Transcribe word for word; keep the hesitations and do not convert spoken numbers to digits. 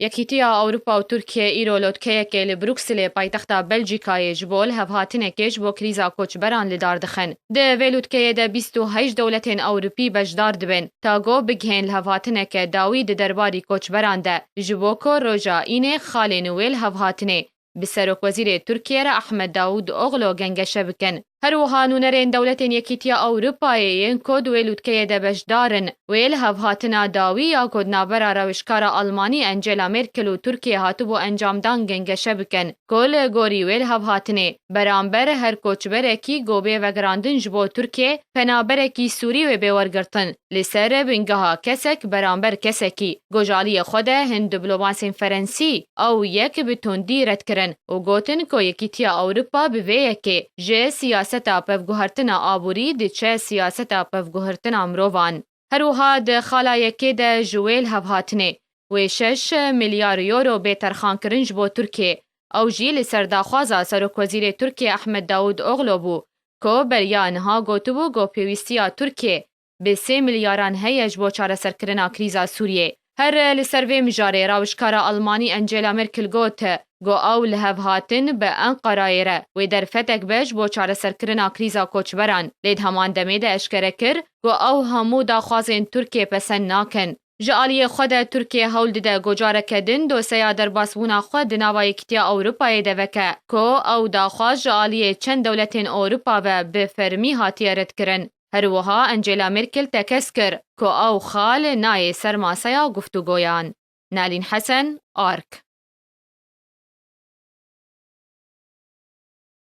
Yekîtiya Ewropa û Tirkiye îro lotkeyekê li Brukselê paytexta Belcîkayê ji bo lihevhatinekê ji bo krîza koçberan li dar dixin. Di vê lotkeyê de bîst û heşt dewletên Ewropî beşdar dibin, ta go bigihên lihevhatineke dawî di derbarî koçberan de, ji bo ku roja Înê xalên wê lihevhatinê bi Serokwezîrê Tirkiye re Ahmet Davûtoglu gengeşe bikin. Her wiha nûnerên dewletên Yekîtiya Ewropayê yên ku di wê lûtkeyê de beşdar in, wê lihevhatina dawî ya ku di navbera rewişkara Almanî Angela Merkel û Tirkiye hatibû encamdan gengeşe bikin, ku li gorî wê lihevhatinê beramber her koçberekî ku bê vegerandin ji bo Tirkiye, penaberekî Sûrî wê bê wergirtin. Li ser bingeha kesek beramber kesekî, gojaliyê xwe de hin diplomasên Ferensî ew yek bi tundî red kirin û gotin ku Yekîtiya Ewropa bi vê yekê ji siyaseta pevguhertina aborî diçe siyaseta pevguhertina mirovan. Her wiha di xala yekê de ji wê lihevhatinê wê şeş milyar euro bê terxankirin ji bo Tirkiye. Ew jî li ser daxwaza Serokwezîrê Tirkiye Ahmet Davûtoglu bû, ku beriya niha gotibû ku pêwîstiya Tirkiye bi sê milyaran heye ji bo çareserkirina krîza Sûriyê. Her li ser vê mijarê rawişkara Almanî Angela Merkel got, ku ew lihevhatin bi Enqerayê re wê derfetek be ji bo çareserkirina krîza koçberan, lê di heman demê de eşkere kir, ku ew hemû daxwazên Tirkiye pesend nakin. Ji aliyê xwe de Tirkiye hewl dide ku careke din doseya derbasbûna xwe di nava Yekîtiya Ewropayê de veke, ku ew daxwaz ji aliyê çend dewletên Ewropa ve bi fermî hatiye redkirin. Her wiha Angela Merkel tekez kir ku ew xal nayê ser maseya guftûgoyan. Nalîn Hesen, ARK.